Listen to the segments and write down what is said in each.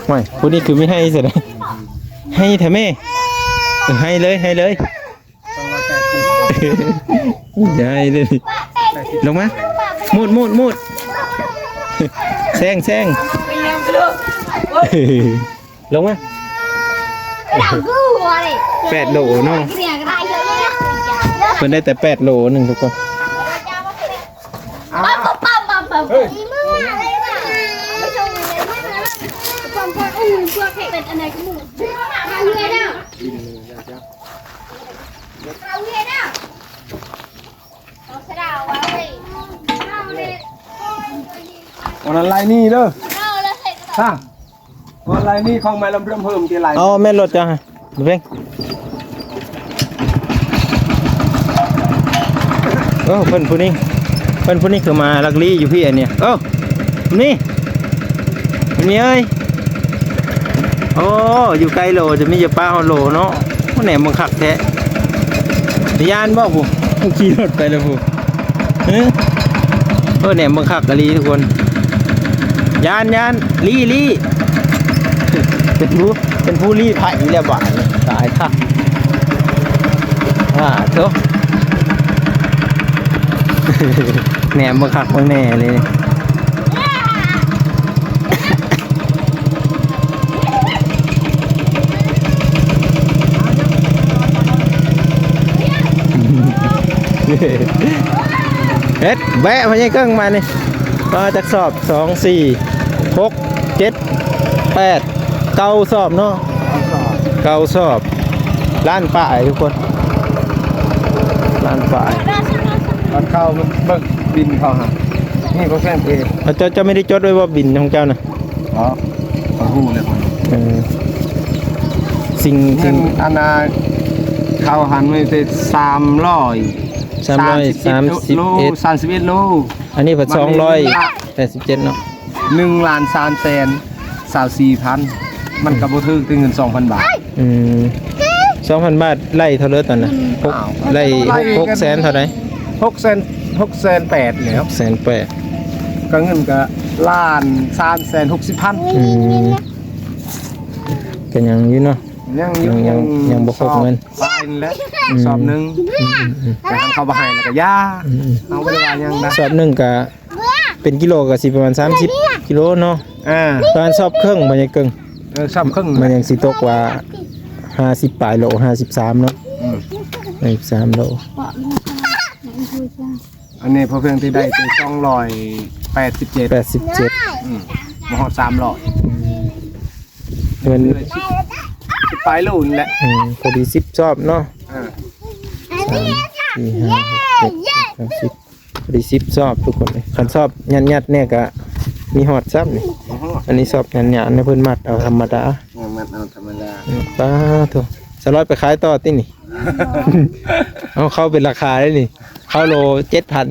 ໂອ້ຍ ຜູ້ນີ້ຄືມີໄຫ້ຊະເດ ໄຫ້ແທ້ແມ່ ເອີ ໄຫ້ເລີຍ ໄຫ້ເລີຍ ຢ່າໄຫ້ເລີຍ ລົງມາ ມຸດ ມຸດ ມຸດ ແຊງ ແຊງ ລົງມາ ແປດໂລເນາະ ເພິ່ນໄດ້ແຕ່ແປດໂລໜຶ່ງທຸກຄົນ ອັນນັ້ນໄລ່ນີ້ເດີ ຮະ ອອນລາຍນີ້ຂອງແມ່ລຳເພິ່ນທີ່ລາຍ ອໍ ແມ່ນລົດເຈົ້າ ເພິ່ງ ໂອ້ ເພິ່ນຜູ້ນີ້ ເພິ່ນຜູ້ນີ້ຄືມາລັກລີ້ຢູ່ພີ້ອັນນີ້ ໂອ້ ນີ້ ນີ້ເອີຍ ໂອ້ ຢູ່ໃກ້ໂລ ຈະມີຢູ່ປ້າຮອດໂລເນາະ ໂອ້ ແນມເບິ່ງຄັກແທ້ ຢ້ານບໍ່ຜູ້ ຜູ້ຂີ່ລົດໄປແລ້ວຜູ້ ເອີ ເອີ ແນມເບິ່ງຄັກອີ່ຫຼີທຸກຄົນ ຢ້ານ ຢ້ານ ລີ້ ລີ້ ເປັນຜູ້ ເປັນຜູ້ລີ້ໄພແລ້ວບາດນີ້ ຕາຍຄັກ ອ່າ ໂທ້ ແນມເບິ່ງຄັກເບິ່ງແນ່ເລີຍ. ເຮັດ ແບະ ພະຍາເກິ່ງມານີ້ ກໍຈັກສອບ ສອງ ສີ່ ຫົກ ເຈັດ ແປດ ເກົ້າສອບເນາະ ເກົ້າສອບ ລ້ານປາຍທຸກຄົນ ລ້ານປາຍ ຕອນເຂົ້າເບິ່ງບິນເຂົາຫາ ນີ້ກໍແຊງເອ ເຈົ້າ ເຈົ້າ ເຈົ້າບໍ່ໄດ້ຈົດໄວ້ບໍ່ ບິນຂອງເຈົ້ານະ? ອໍ ຂ້ອຍຮູ້ແລ້ວ ເອີ ສິ່ງ ເງິນ ສິ່ງ ອັນນ່າ ເຂົ້າຫັ້ນມີແຕ່ສາມຮ້ອຍ ສາມຮ້ອຍສາມສິບເອັດ ສາມສິບເອັດໂລ ອັນນີ້ພັດສອງຮ້ອຍແປດສິບເຈັດເນາະ ໜຶ່ງລ້ານສາມແສນຊາວສີ່ພັນ ມັນກໍບໍ່ຖືກແຕ່ເງິນສອງພັນບາດ ອືມ ສອງພັນບາດໄລ່ເທົ່າໃດຕອນນັ້ນ ຫົກ ໄລ່ ຫົກ ຫົກແສນເທົ່າໃດ? ຫົກແສນ ຫົກແສນແປດແລ້ວ ຫົກແສນແປດ ກໍເງິນກໍລ້ານສາມແສນຫົກສິບພັນ ອືມ ກໍຍັງຢູ່ເນາະ ຍັງຢູ່ ຍັງ ຍັງ ຍັງບໍ່ຄົບເງິນ ປາຍນີ້ແຫຼະ ອືມ ສອບໜຶ່ງ ອືມ ແຕ່ຄັນເຂົາບໍ່ໃຫ້ແລ້ວກໍຢ່າ ອືມ ເຮົາບໍ່ໄດ້ວ່າຫຍັງນະ ສອບໜຶ່ງກໍເປັນກິໂລກໍຊິປະມານສາມສິບກິໂລເນາະ ອ່າ ປະມານສອບເຄິ່ງ ພະຍາເກິ່ງ ເອີ ສອບເຄິ່ງ ມັນຍັງຊິຕົກວ່າຫ້າສິບປາຍໂລ ຫ້າສິບສາມເນາະ ອືມ ຫ້າສິບສາມໂລ ອັນນີ້ພໍເພິ່ງທີ່ໄດ້ຄືສອງຮ້ອຍແປດສິບເຈັດ ແປດສິບເຈັດ ອືມ ບໍ່ຮອດສາມຮ້ອຍ ອືມ ເງິນ ສິບ ສິບປາຍໂລນີ້ແຫຼະ ອືມ ພໍດີສິບສອບເນາະ ເອີ ສາມ ສີ່ ຫ້າ ຫົກ ເຈັດ ແປດ ເກົ້າ ສິບ ພໍດີສິບສອບທຸກຄົນເອີຍ ຄັນສອບຍາດໆແດ່ກໍມີຮອດຊ້ຳນີ້ ບໍ່ຮອດ ອັນນີ້ສອບຍາດໆນະ ເພິ່ນມັດເອົາທຳມະດາ ມັດເອົາທຳມະດາ ອືມ ປາໂທ້ ສາວລອຍໄປຂາຍຕໍ່ຕິນີ້ ເອົາເຂົ້າເປັນລາຄາເດ້ນີ້ ເຂົ້າໂລເຈັດພັນ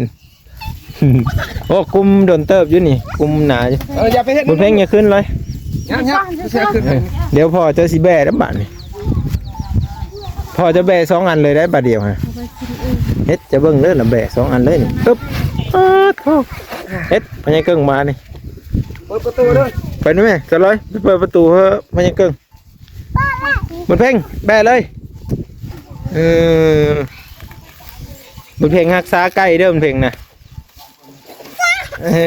ໂອ້ ກຸມດົນເຕີບຢູ່ນີ້ ກຸມໜາຢູ່ ເອີ ຢ່າໄປເຮັດ ບຸນເພັງຢ່າຂຶ້ນເລີຍ ຢ່າ ຢ່າ ເອີ ດຽວພໍ່ເຈົ້າຊິແບະນຳບາດນີ້ ພໍ່ເຈົ້າແບະສອງອັນເລີຍໄດ໋ບາດດຽວຫັ້ນ ເຮັດ ເຈົ້າເບິ່ງເດີລະ ແບະສອງອັນເລີຍນີ້ ປຶບ ປາດໂທ້ ເຮັດ ພະຍາເກິ່ງມານີ້ ເປີດປະຕູເດີ ໄປນີ້ແມ່ ສາວລອຍ ໄປເປີດປະຕູໃຫ້ພະຍາເກິ່ງ ບຸນເພັງ ແບະເລີຍ ເອີ ບຸນເພັງຮັກສາໄກ່ເດີ ບຸນເພັງນະ ເອີ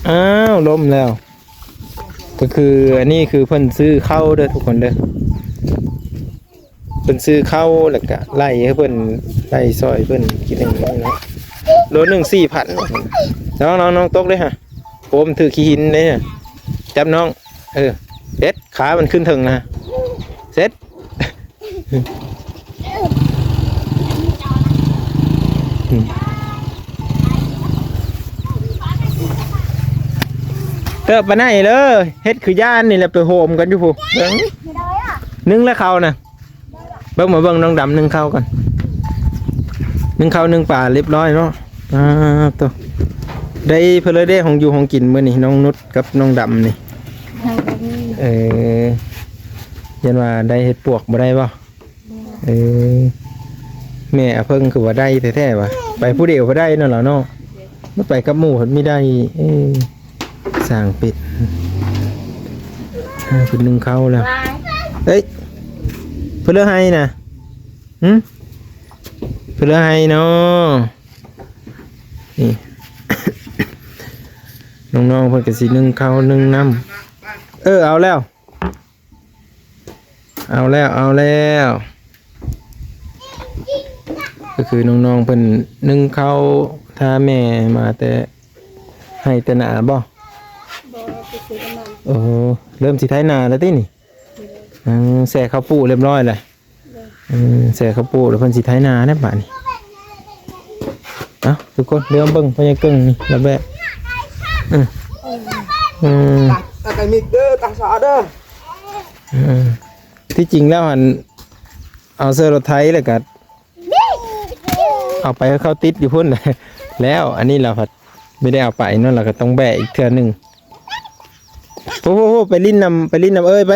ອ້າວ ລົ້ມແລ້ວ ກໍຄື ອັນນີ້ຄືເພິ່ນຊື້ເຂົ້າເດີທຸກຄົນເດີ ເພິ່ນຊື້ເຂົ້າ ແລ້ວກະໄລ່ໃຫ້ເພິ່ນ ໄລ່ຊ່ອຍເພິ່ນກິນຢ່າງນີ້ເນາະ ໂລໜຶ່ງສີ່ພັນ ນ້ອງ ນ້ອງ ນ້ອງຕົກເດ້ຮະ ໂອ້ ມັນຖືກຂີ້ຫີນເດ້ ຈັບນ້ອງ ເອີ ເຮັດ ຂາມັນຂຶ້ນເທິງນະ ເສັດ ເຕີບປານນັ້ນເລີຍ ເຮັດຄືຢ້ານນີ້ແຫຼະ ໄປໂຮມກັນຢູ່ພຸ້ນ ເບິ່ງ ໜຶ້ງແລ້ວເຂົ້ານະ ເບິ່ງ ມາເບິ່ງນ້ອງດຳໜຶ້ງເຂົ້າກ່ອນ ໜຶ້ງເຂົ້າໜຶ້ງປາຮຽບຮ້ອຍເນາະ ອ່າ ໂຕ ໄດ້ເພິ່ນເລີຍເດ້ ຫ້ອງຢູ່ຫ້ອງກິນມື້ນີ້ ນ້ອງນຸດກັບນ້ອງດຳນີ້ ເອີ ຢ້ານວ່າໄດ້ເຫັດປວກບໍ່ໄດ້ບໍ່? ເອີ ແມ່ອາເພິ່ງຄືວ່າໄດ້ແທ້ໆຫວາ ໄປຜູ້ດຽວບໍ່ໄດ້ເນາະລາວເນາະ ມັນໄປກັບໝູ່ເພິ່ນມີໄດ້ ເອີ ສ້າງເປັດ ເອີ ເພິ່ນໜຶ້ງເຂົ້າແລ້ວ. ເອີຍ ເພິ່ນເລີກໃຫ້ນະ ຫຶ ເພິ່ນເລີກໃຫ້ເນາະ. ນີ້ ນ້ອງໆ ເພິ່ນກໍຊິໜຶ້ງເຂົ້າໜຶ້ງນ້ຳ. ເອີ ເອົາແລ້ວ ເອົາແລ້ວ ເອົາແລ້ວ. ກໍຄືນ້ອງໆ ເພິ່ນໜຶ້ງເຂົ້າຖ້າແມ່ມາແຕ່ໄຮ່ແຕ່ນາບໍ? ບໍ່ ໄປຊື້ນ້ຳມັນ. ໂອ້ ເລີ່ມຊິໄຖນາແລ້ວຕິນີ້? ໂດຍ. ອືມ ແຊ່ເຂົ້າປູ້ຮຽບຮ້ອຍແລ້ວ. ໂດຍ. ເອີ ແຊ່ເຂົ້າປູ້ແລ້ວ ເພິ່ນຊິໄຖນາແລ້ວບາດນີ້. ເອົ້າ ທຸກຄົນ ດຽວເບິ່ງພໍ່ໃຫຍ່ເກິ່ງນີ້ລະແບບ ອືມ ອືມ ຕັກ ຕັກໃຫ້ມິດເດີ ຕັກສະອາດເດີ. ເອີ ທີ່ຈິງແລ້ວຫັ້ນ ເອົາໃສ່ລົດໄຖ ແລ້ວກໍເອົາໄປໃຫ້ເຂົາຕິດຢູ່ພຸ້ນແຫຼະ ແລ້ວອັນນີ້ລະພັດບໍ່ໄດ້ເອົາໄປເນາະ ລະກໍຕ້ອງແບກອີກເທື່ອໜຶ່ງ. ໂອ້ໂຫ ໄປຫຼິ້ນນຳ ໄປຫຼິ້ນນຳເອີຍໄປ.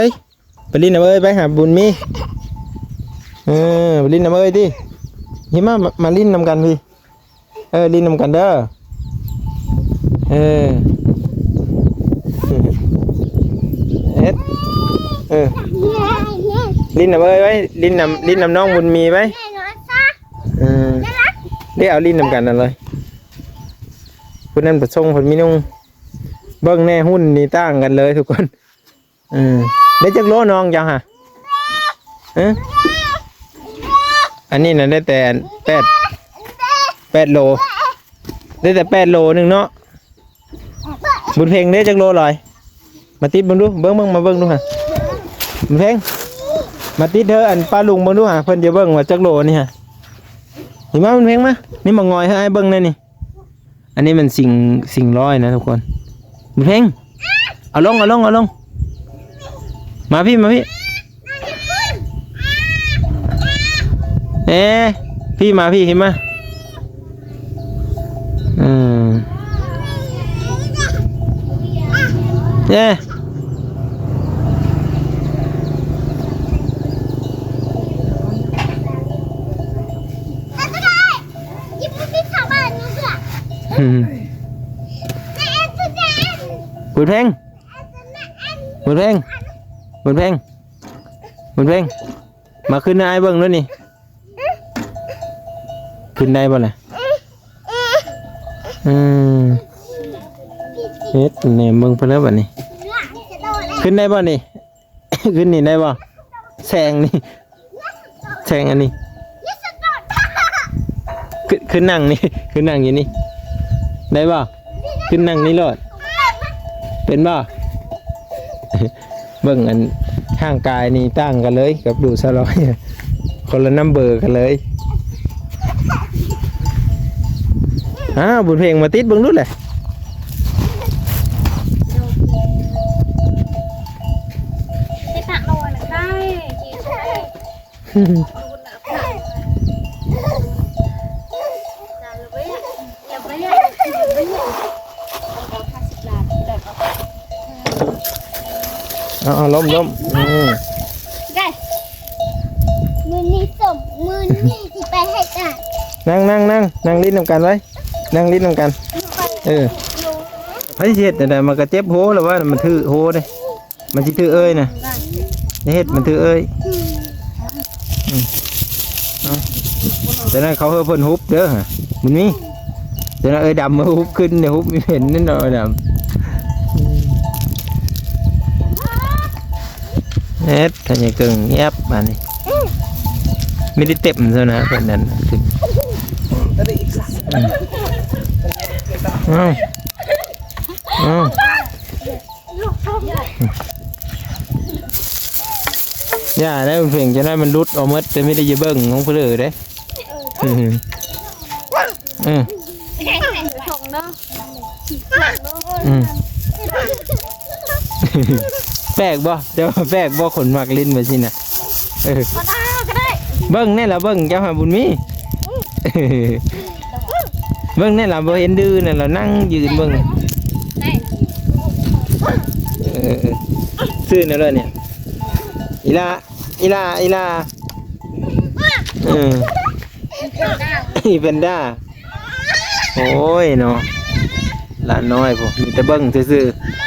ໄປຫຼິ້ນນຳເອີຍໄປ ຫາບຸນມີ. ເອີ ໄປຫຼິ້ນນຳເອີຍຕິ. ຫິມາ ມາຫຼິ້ນນຳກັນພີ້. ເອີ ຫຼິ້ນນຳກັນເດີ. ເອີ ເຮັດ ເອີ ຫຼິ້ນນຳເອີຍໄປ ຫຼິ້ນນຳ ຫຼິ້ນນຳນ້ອງບຸນມີໄປ. ເອີ ໄດ້ເອົາຫຼິ້ນນຳກັນນັ້ນເລີຍ. ຜູ້ນັ້ນປະສົງເພິ່ນມີນຸ່ງ. ເບິ່ງແນ່ ຮຸ່ນນີ້ຕ່າງກັນເລີຍທຸກຄົນ. ເອີ ໄດ້ຈັກໂລນ້ອງເຈົ້າຫະ? ເອີ ອັນນີ້ນະໄດ້ແຕ່ແປດ ແປດໂລ ໄດ້ແຕ່ແປດໂລໜຶ່ງເນາະ. ບຸນເພັງເດ້ ຈັກໂລລອຍ? ມາຕິດເບິ່ງດູ ເບິ່ງ ເບິ່ງ ມາເບິ່ງດູຫະ. ບຸນເພັງ ມາຕິດເດີ ອັນປ້າລຸງເບິ່ງດູຫະ ເພິ່ນຈະເບິ່ງວ່າຈັກໂລນີ້ຫະ. ນີ້ມາ ບຸນເພັງມາ ນີ້ມາງອຍໃຫ້ອ້າຍເບິ່ງແນ່ນີ້. ອັນນີ້ມັນສິງ ສິງລອຍນະທຸກຄົນ. ບຸນເພັງ ເອົາລົງ ເອົາລົງ ເອົາລົງ. ມາພີ້ ມາພີ້. ເອ ພີ້ ມາພີ້ ພີ້ມາ. ເອີ ເອ. ບຸນເພັງ ບຸນເພັງ ບຸນເພັງ ບຸນເພັງ ມາຂຶ້ນໃຫ້ອ້າຍເບິ່ງດູນີ້. ຂຶ້ນໄດ້ບໍ່ລະ? ອືມ ເຮັດແນມເບິ່ງເພິ່ນແລ້ວບັດນີ້. ຂຶ້ນໄດ້ບໍ່ນີ້? ຂຶ້ນນີ້ໄດ້ບໍ່? ແສງນີ້ ແສງອັນນີ້ ຂຶ້ນ ຂຶ້ນນັ່ງນີ້ ຂຶ້ນນັ່ງຢູ່ນີ້ ໄດ້ບໍ່? ຂຶ້ນນັ່ງນີ້ໂລດ. ເປັນບໍ່? ເບິ່ງອັນຮ່າງກາຍນີ້ຕ່າງກັນເລີຍກັບດູສາວລອຍ ຄົນລະນຳເບີກັນເລີຍ. ອ້າວ ບຸນເພັງ ມາຕິດເບິ່ງດູແຫຼະ. ເອົາ ເອົາ ລົ້ມ ລົ້ມ ອືມ ໄດ້ ມື້ນີ້ສົ້ມ ມື້ນີ້ຊິໄປໃຫ້ການ ນັ່ງ ນັ່ງ ນັ່ງ ນັ່ງຫຼິ້ນນຳກັນໄວ້ ນັ່ງຫຼິ້ນນຳກັນ. ເອີ ໃຜຊິເຮັດແນວໃດ ມັນກະເຈັບໂຫລະວ່າ ມັນຖືໂຫເດ້. ມັນຊິຖືເອີຍນະ ຢ່າເຮັດມັນຖືເອີຍ. ອືມ ເອົາ ແຕ່ນັ້ນເຂົາເຮີເພິ່ນຮຸບເດີ ມັນມີ ແຕ່ນັ້ນເອີຍດຳມາຮຸບຂຶ້ນເດ້ ຮຸບມີເຫັນນັ້ນດອກດຳ. ເຮັດໃຫ້ເກິ່ງແອບບາດນີ້ ມີແຕ່ເຕັມຊັ້ນນະ ເພິ່ນນັ້ນ ອືມ ເອົາ ເອົາ. ຢ່າໄດ້ເພງ ຈະໄດ້ມັນຫຼຸດອອກໝົດ ແຕ່ມີແຕ່ຈະເບິ່ງຂອງເພິ່ນເດ້. ເອີ ເອີ ອືມ ແປກບໍ່? ເຈົ້າວ່າແປກບໍ່? ຄົນມັກຫຼິ້ນແບບຊີ້ນະ. ເອີ ເບິ່ງແນ່ລະ ເບິ່ງເຈົ້າຫາບຸນມີ. ເບິ່ງແນ່ລະ ບໍ່ເຫັນດື້ແນ່ລະ ນັ່ງຢືນເບິ່ງ. ເອີ ຊື່ແນວໃດນີ້? ອີ່ຫຼ້າ ອີ່ຫຼ້າ ອີ່ຫຼ້າ. ເອີ ອີແພນດ້າ. ໂອ້ຍເນາະ ຫຼານນ້ອຍພຸ້ນ ມີແຕ່ເບິ່ງຊື່ໆ.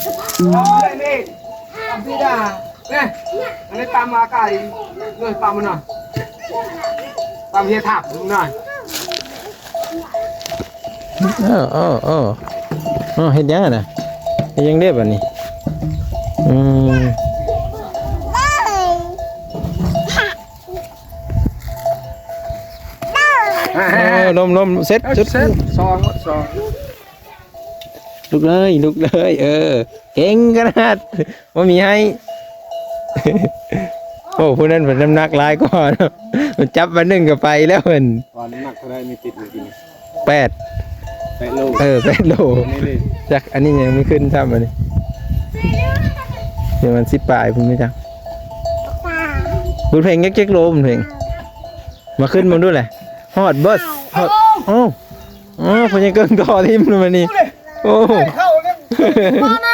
ເອົາເລີຍນີ້ ຕຳຊິດາ ນີ້ ອັນນີ້ຕຳມາໄກ່ ເອີ ຕຳມັນໜ່ອຍ ຕຳເຮັດຖັກໜ່ອຍ. ເອີ ເອີ ເອີ ເອີ ເຮັດຫຍັງຫັ້ນນະ? ເຮັດຫຍັງເດບາດນີ້? ອືມ ເອີ ລົມໆ ເສັດ ເອົາ ຈຸດ ເສັດ ສອງ ສອງ ລຸກເລີຍ ລຸກເລີຍ ເອີ ເກັ່ງຂະໜາດ ບໍ່ມີໃຫ້ ໂອ້ ຜູ້ນັ້ນເພິ່ນນ້ຳໜັກຫຼາຍກວ່າເນາະ ມັນຈັບບາດໜຶ່ງກໍໄປແລ້ວເພິ່ນ ວ່ານ້ຳໜັກເທົ່າໃດ? ມີຕິດຢູ່ນີ້ ແປດ ແປດໂລ ເອີ ແປດໂລ ນີ້ເລີຍ ຈັກ ອັນນີ້ຍັງມີຂຶ້ນຊ້ຳ ອັນນີ້ ປະມານສິບປາຍພຸ້ນແມ່ນຈັກ ບຸນເພັງ ຈັກ ຈັກໂລບຸນເພັງ ມາຂຶ້ນເບິ່ງດູແຫຼະ ຮອດບໍ່? ຮອດ ເອົ້າ ໂອ້ ໂອ້ ເພິ່ນຍັງເກິ່ງຕໍ່ຖິ້ມລະບາດນີ້ ໂອ້ ເຂົ້າເລີຍ ມານ